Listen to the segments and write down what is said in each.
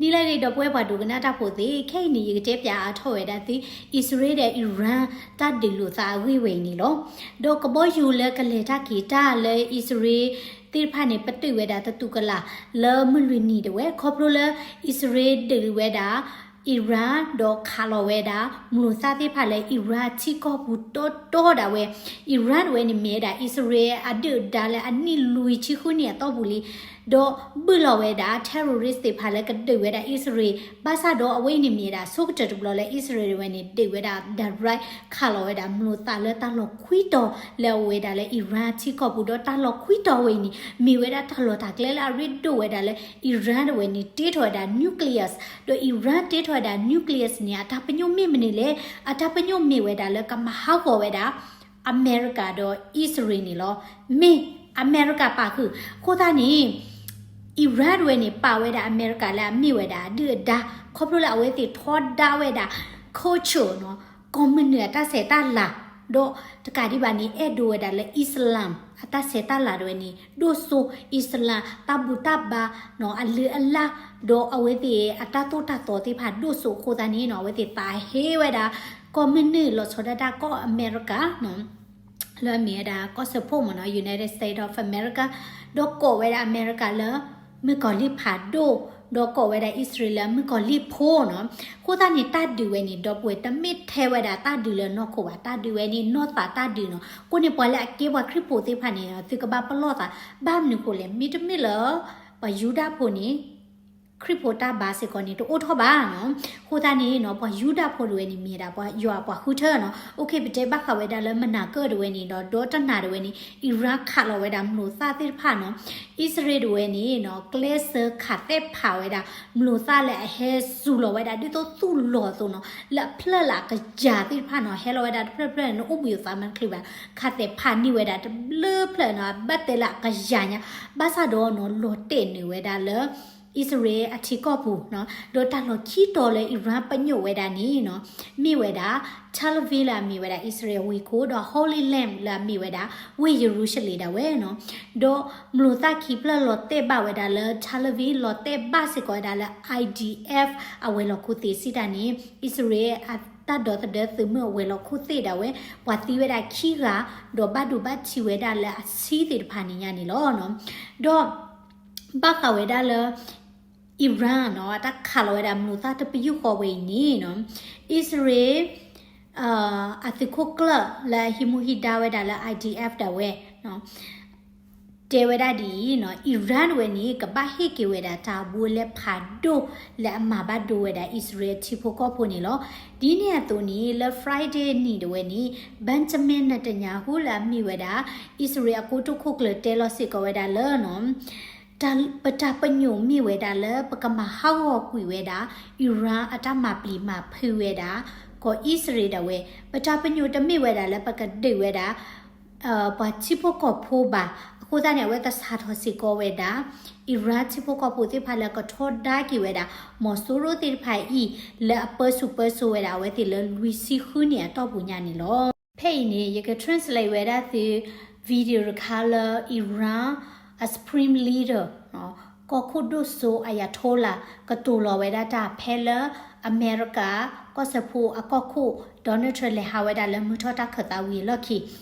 နံၤလၢအဂ့ၤ ဒီပုၢ်ဝဲၢ်ပှၤဒိကနၣ်တၢ်ဖိသ့ၣ်, ခဲအံၤန့ၣ် ယကတဲပၠးအါထီၣ်ဝဲဒၣ်သု အံၣ်စရ့လးဒီး Iran တၢ်ဒုးလိာ်သးအဂ့ၢ်ဝဲအံၤန့ၣ်လီၤ. ဒီးကဘီယူၤလၢကလဲၤတၢ်က့ၤတၢ်လၢအံၣ်စရ့လးသ့ၣ်တဖၣ်န့ၣ် ပတုာ်ဝဲဒၣ်တတူၢ်ကလာ်လၢမုၢ်လွံၢ်နံၤဒၣ်ဝဲ ခီဖျိလၢအံၣ်စရ့လးဒုးဝဲဒၣ် Iran ဒီးခးလီၤဝဲဒၣ် မလိာ်သၣ်သ့ၣ်တဖၣ်လၢ Iran ထံကီၢ်ပူၤတီတီဒၣ်ဝဲ. Iran တဝဲန့ၣ်မ့ၢ်ဝဲဒၣ် အံၣ်စရ့လးအဒုၣ်အဒါလၢအနံၣ်လွံၢ်ဆံဃုနံၣ်အတီၢ်ပူၤလံ ဒီးဘုၣ်လီၤဝဲဒၣ် terrorist သ့ၣ်တဖၣ်လၢကဒုးဝဲဒၣ်အံၣ်စရ့လး, ဘၣ်ဆၣ်ဒီးအဝဲအံၤန့ၣ်မ့ၢ်ဝဲဒၣ် ဆိကတၢၢ်တဘျီလၢအံၣ်စရ့လးတဝဲန့ၣ် ဒုးဝဲဒၣ် direct ခးလီၤဝဲဒၣ် မလိာ်သၣ်လၢတၢ်လီၢ်ခွံတီၤလၢအအိၣ်ဝဲဒၣ်လၢ Iran ထံကီၢ်ပူၤ ဒီးတၢ်လီၢ်ခွံတီၤဝဲအံၤန့ၣ် မ့ၢ်ဝဲဒၣ်တၢ်လီၢ်တၢ်ကျဲလၢအရ့ဒိၣ်ဝဲဒၣ်လၢ Iran တဝဲန့ၣ် တ့ထီၣ်ဝဲဒၣ် nuclear ဒီး Iran တ့ထီၣ်ဝဲဒၣ် nuclear န့ၣ် အတၢ်ပညိၣ်မ့ၢ်မနုၤလဲၣ်, အတၢ်ပညိၣ်မ့ၢ်ဝဲဒၣ်လၢကမၤဟးဂီၤဝဲဒၣ် အမဲရကၤဒီးအံၣ်စရ့လးန့ၣ်လီၤ. မ့ၢ်အမဲရကၤပာ်ဃုာ်အဃိသတးန့ၣ် Iran တဝဲန့ၣ် ပာ်ဝဲဒၣ်အမဲရကၤလၢအမ့ၢ်ဝဲဒၣ်အဒုၣ်အဒါ ခီဖျိလၢအဝဲသ့ၣ်ထီဒါဝဲဒၣ် culture နီၤ ကီၢ်မနုၤအတၢ်ဆဲးတၢ်လၤ ဒီးတကးဒံးဘၣ်န့ၣ် အဲၣ်ဒိးဝဲဒၣ်လၢ Islam အတၢ်ဆဲးတၢ်လၤတဝဲန့ၣ် ဒိၣ်စိ Islam တၢ်ဘူၣ်တၢ်ဘါနီၤ အလုၢ်အလၢ် ဒီးအဝဲသ့ၣ်အတၢ်သိၣ်တၢ်သီသ့ၣ်တဖၣ်ဒိၣ်စိအဃိသတးန့ၣ်နီၤ အဝဲသ့ၣ်သးဟ့ဝဲဒၣ် ကီၢ်မနုၤလီၤဆီဒၣ်တၢ်ကီၢ်အမဲရကၤနီၤ လၢအမ့ၢ်ဝဲဒၣ်ကီၢ်စၢဖှိၣ်မ့ၢ်နီၤ United States of America ဒီးကိးဝဲဒၣ်အမဲရကၤလၢ မုၣ်ကီၤလံၢ်ဖးဒိၣ် ဒီးကိးဝဲဒၣ်အံၣ်စရ့လးလၢမုၣ်ကီၤလံၢ်ဖိနီၤ. အဃိသတးန့ၣ် တၢ်ဒုးဝဲန့ၣ် ဒီပုၢ်ဝဲၢ် တမ့ၢ်ထဲဝဲဒၣ်တၢ်ဒုးလၢနီၢ်ခိဘၣ်, တၢ်ဒုးဝဲန့ၣ် နီၢ်သးတၢ်ဒုးနီၤ. အဃိန့ၣ် ပှၤလၢအကဲပှၤခရံာ်ဖိသ့ၣ်တဖၣ်န့ၣ် သုကဘၣ်ပလီၢ်သး ဘၣ်မနုၤဃိလဲၣ်, မ့တမ့ၢ်လၢ ပှၤယူဒၤဖိန့ၣ် ခရံာ်ဖိတၢ်ဘါစ့ၢ်ကီးန့ၣ် တအိၣ်ထီၣ်ဘၣ်နီၤ. အဃိသတးန့ၣ်နီၤ ပှၤယူဒၤဖိတဝဲန့ၣ် မ့ၢ်ဝဲဒၣ်ပှၤယွၤအပှၤဃုထၢနီၤ. အိၣ်ခ့ ပတဲဘၣ်ဃးဝဲဒၣ်လၢမုၢ်နၤကၢၣ်တဝဲန့ၣ်ဒီး ဒီတနၤတဝဲန့ၣ် Iran ခးလီၤဝဲဒၣ်မလိာ်သၣ်သ့ၣ်တဖၣ်နီၤ. အံၣ်စရ့လးတဝဲန့ၣ်နီၤ ကျဲးစၢးခးသဲဖးဝဲဒၣ် မလိာ်သၣ်လၢအဟဲစူၤလီၤဝဲဒၣ် ဒ်သိးသူၣ်လီၤအသိးနီၤ လၢအဖျၢၣ်လၢအကယၤသ့ၣ်တဖၣ်နီၤ ဟဲလီၤဝဲဒၣ်တဖျၢၣ်တဖျၢၣ်န့ၣ် နအိၣ်ဘှံးအသးမၤတချံဘၣ် ခးသဲဖးန့ၢ်ဝဲဒၣ်တဘျုးဖျၢၣ်နီၤ ဘၣ်တဲလၢအကယၤညါ ဘၣ်ဆၣ်ဒီးနီၤ လီၤတဲာ်နုာ်ဝဲဒၣ်လၢ အံၣ်စရ့လးအထံကီၢ်ပူၤနီၤ ဒီးတၢ်လီၢ်ခံတီၤလၢ Iran ပညိၣ်ဝဲဒၣ်န့ၣ်နီၤ မ့ၢ်ဝဲဒၣ် Tel Aviv လၢအမ့ၢ်ဝဲဒၣ် အံၣ်စရ့လးဝ့ၢ်ခိၣ် ဒီး Holy Land လၢအမ့ၢ်ဝဲဒၣ် ဝ့ၢ်ယရူၤၡလ့ၣ်ဒၣ်ဝဲနီၤ ဒီးမလိာ်သၣ်ခံဖျၢၣ်လီၤတဲာ်ဘၣ်ဝဲဒၣ်လၢ Tel Aviv လီၤတဲာ်ဘၣ်စ့ၢ်ကီးဝဲဒၣ်လၢ I D F အဝဲၤလီၢ်ခိၣ်သ့ၣ်စံးတၢ်န့ၣ် အံၣ်စရ့လးအတၢ်ဒီသဒၢသုးမုၢ်အဝဲၤလီၢ်ခိၣ်သ့ၣ်ဒၣ်ဝဲ ပှၤသံဝဲဒၣ်ခံဂၤ ဒီးဘၣ်ဒိဘၣ်ထံးဝဲဒၣ်လၢအဆံသ့ၣ်တဖၣ်န့ၣ်ညါန့ၣ်လီၤ. ဒီး ဘၣ်ဃးဝဲဒၣ်လၢ Iran နီၤ အတၢ်ခးလီၤဝဲဒၣ်မလိာ်သၣ်တပယူာ်ဃီဝဲအံၤန့ၣ်နီၤ အံၣ်စရ့လး အသုးခိၣ်ကျၢၢ်လၢအဟံးမူဟံးဒါဝဲဒၣ်လၢ I D F ဒၣ်ဝဲ တဲဝဲဒၣ်ဒ်အံၤနီၤ Iran တဝဲန့ၣ် ကဘၣ်ဟ့ၣ်က့ၤဝဲဒၣ်တၢ်ဘိလၢဖးဒိၣ်လၢအမၤဘၣ်ဒိဝဲဒၣ်အံၣ်စရ့လးထံဖိကီၢ်ဖိန့ၣ်လီၤ. ဒ်န့ၣ်အသိးန့ၣ် လၢ Friday နံၤတဝဲန့ၣ် Benjamin Netanyahu လၢအမ့ၢ်ဝဲဒၣ် အံၣ်စရ့လးအကိတိာ်ခိၣ်ကျၢၢ်တဲလီၤစ့ၢ်ကီးဝဲဒၣ်လၢနီၤ တၢ် ပတၢ်ပညိၣ်မ့ၢ်ဝဲဒၣ်လၢ ပကမၤဟးဂီၤကွံာ်ဝဲဒၣ် Iran အတၢ်မၤပျံၤမၤဖုးဝဲဒၣ် ကီၢ်အံၣ်စရ့လးဒၣ်ဝဲ ပတၢ်ပညိၣ်တမ့ၢ်ဝဲဒၣ်လၢပကဒုးဝဲဒၣ် ပှၤထံဖိကီၢ်ဖိဘၣ်. အဃိသတးန့ၣ် အဝဲသဆၣ်ထီၣ်စ့ၢ်ကီးဝဲဒၣ် Iran ထံဖိကီၢ်ဖိသ့ၣ်တဖၣ်လၢကထီဒါက့ၤဝဲဒၣ် မီၤစိရိၤသ့ၣ်တဖၣ်အံၤ လၢအပၢဆူၣ်ပၢစိးဝဲဒၣ်အဝဲသ့ၣ်လၢလွံၢ်ဆံဃုနံၣ်အတီၢ်ပူၤညါန့ၣ်လီၤ. ဖဲအံၤန့ၣ် ယက translate ဝဲဒၣ်သု video တခါလၢ Iran အ supreme leader ကီၢ်ခိၣ်ဒိၣ်စိ Ayatollah ကတိၤလီၤဝဲဒၣ်တၢ်ဖဲလၢ အမဲရကၤ ကီၢ်စၢဖှိၣ်အကီၢ်ခိၣ် Donald Trump လဲၤဟးဝဲဒၣ်လၢမုၢ်ထီၣ်တၢ်ခၢၣ်သးဝံၤအလီၢ်ခံ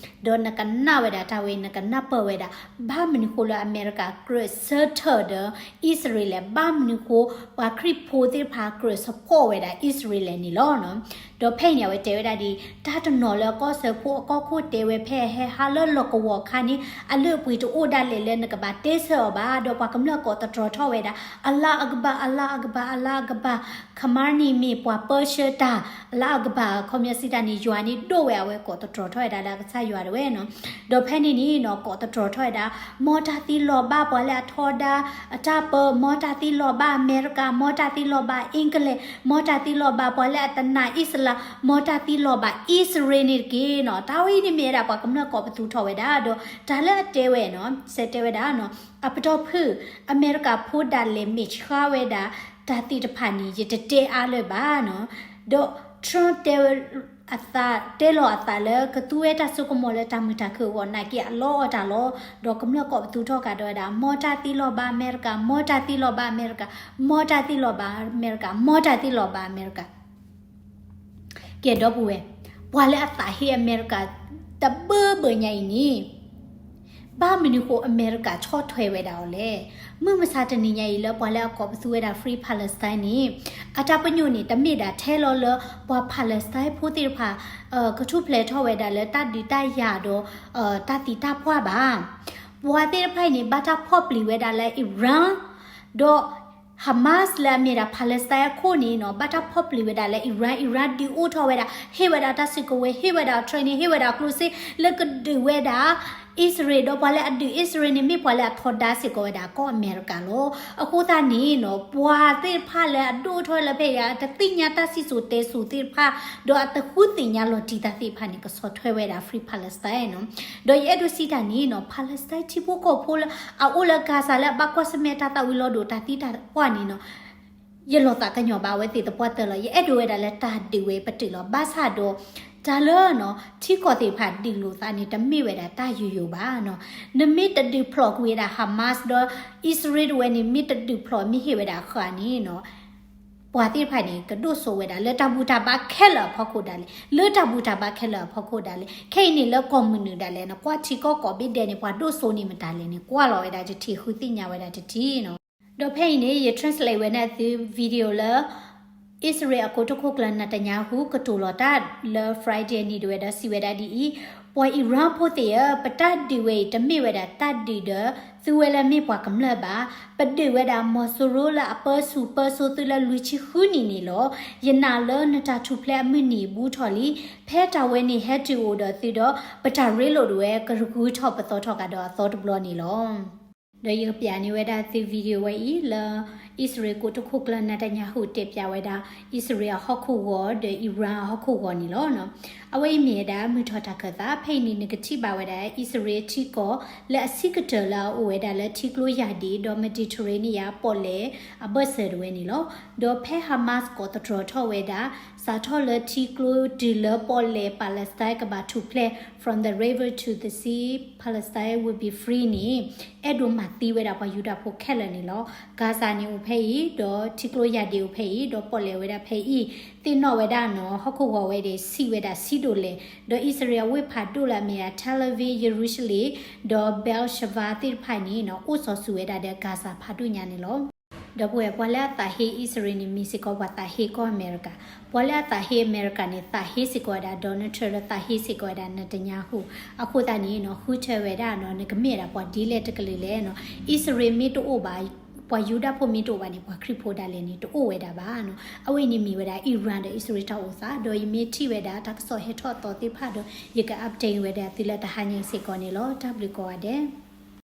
ဒီးနကနၣ်ဝဲဒၣ်တၢ်ဝဲ နကနၢ်ပၢၢ်ဝဲဒၣ် ဘၣ်မနုၤဃိလၢအမဲရကၤကြၢးဆၢထၢၣ်ဒီး အံၣ်စရ့လး ဘၣ်မနုၤဃိ ပှၤခရံာ်ဖိသ့ၣ်တဖၣ်ကြၢး support ဝဲဒၣ်အံၣ်စရ့လးန့ၣ်လီၤ. ဒီးဖဲအံၤန့ၣ် အဝဲတဲဝဲဒၣ်ဒ် တၢ်တနီၤလၢကီၢ်စၢဖှိၣ်အကီၢ်ခိၣ်တဲဝဲဖဲအဟဲဟးလၢလီၢ်ကဝီၤအခါန့ၣ် အလုၢ်အပှ့ၤတအိၣ်ဒၣ်လဲာ်လၢနကဘၣ်တဲဆၢအီၤဘၣ် ဒီးပှၤကမျၢၢ်ကိးသတြီၤထီၣ်ဝဲဒၣ် Allah Akbar, Allah Akbar, Allah Akbar, Khamenei မ့ၢ်ပှၤပၢဆှၢတၢ် Allah Akbar ခီပညီစံးတၢ်န့ၣ် ယွၤန့ၣ်ဒိၣ်ဝဲ အဝဲကိးသတြီၤထီၣ်ဝဲဒၣ်လၢအကစၢ်ယွၤဒၣ်ဝဲနီၤ. ဒီးဖဲန့ၣ်န့ၣ်နီၤ ကိးသတြီၤထီၣ်ဝဲဒၣ် မ်တၢ်သံလီၤဘၣ်ပှၤလၢအထီဒါအတၢ်ပၢ, မ်တၢ်သံလီၤဘၣ်အမဲရကၤ, မ်တၢ်သံလီၤဘၣ်အ့ကလံး, မ်တၢ်သံလီၤဘၣ်ပှၤလၢအတနာ်အံၣ်စရ့လး, မ်တၢ်သံလီၤဘၣ်အံၣ်စရ့လးန့ၣ်တက့ၢ်နီၤ. တၢ်ဝဲအံၤန့ၣ်မ့ၢ်ဝဲဒၣ်ပှၤကမျၢၢ်ကိးပသူထီၣ်ဝဲဒၣ် ဒီးတၢ်လၢအတဲဝဲနီၤ စဲးတဲဝဲဒၣ်နီၤ အပတီၢ်ဖုၣ် အမဲရကၤဖိဒၣ်လဲာ်မ့ၢ်ဆှၢဝဲဒၣ် တၢ်သ့ၣ်တဖၣ်န့ၣ် ယတတဲအါလၢၤဘၣ်နီၤ. ဒီး Trump တဲဝဲ အသးတဲလီၤအသးလၢကသူဝဲတၢ်စိကမီၤလၢတၢ်မုာ်တၢ်ခုၣ်အဂီၢ် နာ်က့အလီအီၣ်တၢ်လီၤ. ဒီးကမျၢၢ်ကိးပသူထီၣ်ကဒီးဝဲဒၣ် မ်တၢ်သံလီၤဘၣ်အမဲရကၤ, မ်တၢ်သံလီၤဘၣ်အမဲရကၤ, မ်တၢ်သံလီၤဘၣ်အမဲရကၤ, မ်တၢ်သံလီၤဘၣ်အမဲရကၤ. ကဲဒီပုၢ်ဝဲၢ်, ပှၤလၢအသးဟ့အမဲရကၤတဘၢဘၢညါအံၤန့ၣ် ဘၣ်မနုၤဃိအမဲရကၤဆီၣ်ထွဲဝဲဒၣ်အီၤလဲၣ်. မုၢ်မဆါတနံၤညါအံၤလၢပှၤလၢအကိးပသူဝဲဒၣ် Free Palestine န့ၣ် အတၢ်ပညိၣ်န့ၣ် တမ့ၢ်ဒၣ်ထဲလီၤလၢပှၤ Palestine ဖိသ့ၣ်တဖၣ် ကထူၣ်ဖျဲးထီၣ်ဝဲဒၣ်လၢတၢ်ဒုးတၢ်ယၤဒီး တၢ်သံတၢ်ပှၢ်ဘၣ်. ပှၤသ့ၣ်တဖၣ်အံၤန့ၣ် ဘၣ်တၢ်ဖီၣ်ပျံၤဝဲဒၣ်လၢ Iran ဒီး Hamas လၢအမ့ၢ်ဒၣ် Palestine အခိၣ်န့ၣ်နီၤ ဘၣ်တၢ်ဖီၣ်ပျံၤဝဲဒၣ်လၢ Iran, Iran ဒုးအိၣ်ထီၣ်ဝဲဒၣ် ဟ့ၣ်ဝဲဒၣ်တၢ်စုကဝဲၤ, ဟ့ၣ်ဝဲဒၣ် training, ဟ့ၣ်ဝဲဒၣ်ကျိၣ်စ့ လၢကဒုးဝဲဒၣ် အံၣ်စရ့လး, ဒီးပှၤလၢအဒုးအံၣ်စရ့လးန့ၣ် မ့ၢ်ပှၤလၢအထီဒါစ့ၢ်ကီးဝဲဒၣ်ကီၢ်အမဲရကၤလီၤ. အဃိသတးန့ၣ်နီၤ ပှၤသ့ၣ်တဖၣ်လၢအဒိၣ်ထီၣ်လၢဖဲအံၤ တသ့ၣ်ညါတၢ်စံၣ်စိၤတဲစိၤသ့ၣ်တဖၣ် ဒီးအတဃုသ့ၣ်ညါလီၤတံၢ်တၢ်သ့ၣ်တဖၣ်န့ၣ် ကဆီၣ်ထွဲဝဲဒၣ် Free Palestine နီၤ. ဒီးယအဲၣ်ဒိးစံးတၢ်န့ၣ်နီၤ Palestine ထံဖိကီၢ်ဖိလၢအအိၣ်လၢ Gaza လၢအဘၣ်ကွၢ်ဆၢၣ်မဲာ်တၢ်သၣ်ဝံၤလီၤဒိၣ်တၢ်သံတၢ်ပှၢ်န့ၣ်နီၤ ယလီၤသးကညီၤဘၣ်ဝဲသ့ၣ်သပှၢ်တၢၢ်လီၤ. ယအဲၣ်ဒိးဝဲဒၣ်လၢတၢ်ဒုးဝဲပတုာ်လီၤ. ဘၣ်ဆၣ်ဒီး တၢ်လၢနီၤ ထံကီၢ်သ့ၣ်တဖၣ်ဒုးလိာ်သးန့ၣ် တမ့ၢ်ဝဲဒၣ်တၢ်ယိယိဘၣ်နီၤ. နမ့ၢ်တဒုးဖျိးကွံာ်ဝဲဒၣ် Hamas ဒီး အံၣ်စရ့လးတဝဲန့ၣ် မ့ၢ်တဒုးဖျိးမ့ၢ်ဟ့ၣ်ဝဲဒၣ်ဃာ်န့ၣ်နီၤ ပှၤသ့ၣ်တဖၣ်န့ၣ် ကဒိၣ်စိဝဲဒၣ် လၢတၢ်ဘူၣ်တၢ်ဘါခဲလၢာ်အဖီခိၣ်ဒၣ်လဲာ်, လၢတၢ်ဘူၣ်တၢ်ဘါခဲလၢာ်အဖီခိၣ်ဒၣ်လဲာ်. ခဲအံၤန့ၣ်လၢကီၢ်မုၢ်နုာ်ဒၣ်လဲာ်နီၤ ကွၢ်ထံကီၢ်ကိးဘ့ၣ်ဒဲးန့ၣ် ပှၤဒိၣ်စိန့ၣ်မတၤလဲၣ်န့ၣ် ကွၢ်လီၤဝဲဒၣ်တထံၣ် ဃုသ့ၣ်ညါဝဲဒၣ်တထံၣ်နီၤ. ဒီးဖဲအံၤန့ၣ် ယ translate ဝဲဒၣ်သု video လၢ အံၣ်စရ့လးအကိတိာ်ခိၣ်ကျၢၢ် Netanyahu ကတိၤလီၤတၢ်လၢ Friday န့ၣ်ဒၣ်ဝဲဒီးစံးဝဲဒၣ်ဒ်အံၤ, ပှၤ Iran ဖိသ့ၣ်ဧၢ, ပတၢ်ဒုးဝဲအံၤ တမ့ၢ်ဝဲဒၣ်တၢ်ဒုးဒီး သုဝဲလၢမ့ၢ်ပှၤကမျၢၢ်ဘၣ်. ပဒုးဝဲဒၣ်မီၤစိရိၤလၢအပၢဆူၣ်ပၢစိးသုလၢလွံၢ်ဆံဃုနံၣ်န့ၣ်လီၤ. ယနာ်လၢနတၢ်ထူၣ်ဖျဲးအမုၢ်နံၤဘူးထီၣ်လံ. ဖဲတၢ်ဝဲန့ၣ်ဟဲတုၤအိၣ်ဒီးသုဒီး ပတၢ်ရ့လိာ်ဒၣ်ဝဲကဂုၤထီၣ်ပသီထီၣ်ကဒီးအသီတဘျီန့ၣ်လီၤ. ဒီးယကပျးန့ၢ်ဝဲဒၣ်သု video ဝဲအံၤလၢ အံၣ်စရ့လးကိတိာ်ခိၣ်ကျၢၢ် Netanyahu တဲပျးဝဲဒၣ် အံၣ်စရ့လးအဟီၣ်ခိၣ်ဂီၤဒီး Iran အဟီၣ်ခိၣ်ဂီၤန့ၣ်လီၤ. အဝဲအံၤမ့ၢ်ဝဲဒၣ်မုၢ်ထီၣ်တၢ်ခၢၣ်သး ဖဲအံၤန့ၣ် နကထံၣ်ဘၣ်ဝဲဒၣ် အံၣ်စရ့လးထံကီၢ်လၢအဆံးကတၢၢ်လၢအအိၣ်ဝဲဒၣ်လၢထံကျိယၢ်ဒံး ဒီး Mediterranean ပီၣ်လဲၣ်အဘၢၣ်စၢၤတဝဲန့ၣ်လီၤ. ဒီးဖဲ Hamas ကိးသတြီၤထီၣ်ဝဲဒၣ် စးထီၣ်လၢထံကျိတုၤလၢပီၣ်လဲၣ် Palestine ကဘၣ်ထူၣ်ဖျဲး from the river to the sea, Palestine will be free န့ၣ် အဲၣ်ဒိးမၤသံဝဲဒၣ်ပှၤယူဒၤဖိခဲလၢာ်န့ၣ်လီၤ. Gaza န့ၣ်အိၣ်ဖဲအံၤ ဒီးထံကျိယၢ်ဒံးအိၣ်ဖဲအံၤ ဒီးပီၣ်လဲၣ်ဝဲဒၣ်ဖဲအံၤ သ့ၣ်နီၣ်ဝဲဒၣ်နီၤ ဟီၣ်ခိၣ်ဂီၤဝဲဒၣ်ဆံးဝဲဒၣ်ဆံးဒိၣ်လဲၣ် ဒီးအံၣ်စရ့လးအဝ့ၢ်ဖးဒိၣ်လၢအမ့ၢ်ဒၣ် Tel Aviv, Jerusalem ဒီး Beersheba သ့ၣ်တဖၣ်န့ၣ်နီၤ အိၣ်စီၤဆူၣ်ဝဲဒၣ်ဒီး Gaza ဖးဒိၣ်ညါန့ၣ်လီၤ. ဒီပုၢ်ဝဲၢ် ပှၤလၢအသးဟ့အံၣ်စရ့လးန့ၣ် မ့ၢ်စ့ၢ်ကီးပှၤသးဟ့ကီၢ်အမဲရကၤ, ပှၤလၢအသးဟ့အမဲရကၤန့ၣ် သးဟ့စ့ၢ်ကီးဝဲဒၣ် Donald Trump ဒီးသးဟ့စ့ၢ်ကီးဝဲဒၣ် Netanyahu. အဃိသတးန့ၣ်နီၤ ဃုထၢဝဲဒၣ်နီၤ နကမ့ၢ်ဝဲဒၣ်ပှၤဒ်လဲၣ်တကလုာ်လဲၣ်နီၤ. အံၣ်စရ့လးမ့ၢ်တအိၣ်ဘၣ် ပှၤယူဒၤဖိမ့ၢ်တအိၣ်ဘၣ်န့ၣ် ပှၤခရံာ်ဖိဒၣ်လဲာ်န့ၣ် တအိၣ်ဝဲဒၣ်ဘၣ်နီၤ. အဝဲအံၤန့ၣ်မ့ၢ်ဝဲဒၣ် Iran ဒီးအံၣ်စရ့လးတၢ်အိၣ်သး ဒီးယမ့ၢ်ထံၣ်ဝဲဒၣ်တၢ်ကစီၣ်ဟဲထီၣ်အသီသ့ၣ်တဖၣ်ဒီး ယက update ဝဲဒၣ်သုလၢတဟါညါအံၤစ့ၢ်ကီးန့ၣ်လီၤ. တၢ်ဘျုးကိးဂၤဒဲး.